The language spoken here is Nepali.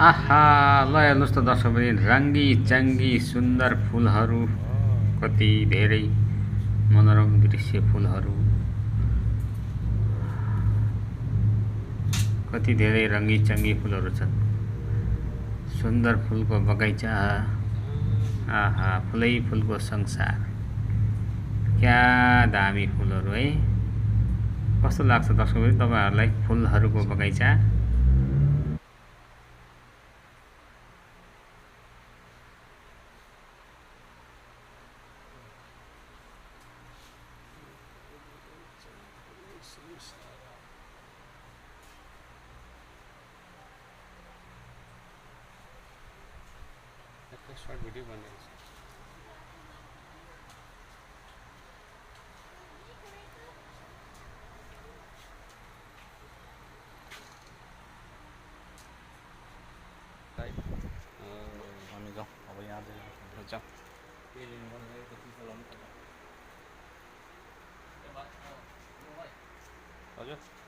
आहा ल हेर्नुहोस् त दर्शक पनि रङ्गी चङ्गी सुन्दर फुलहरू कति धेरै मनोरम दृश्य फुलहरू कति धेरै रङ्गी चङ्गी फुलहरू छन् सुन्दर फुलको बगैँचा आहा फुलै फुलको संसार क्या दामी फुलहरू है कस्तो लाग्छ दर्शक पनि तपाईहरुलाई फुलहरूको बगैँचा शॉर्ट वीडियो बन रही है हामी जाउँ अब यहाँदेखि जाउँ हजुर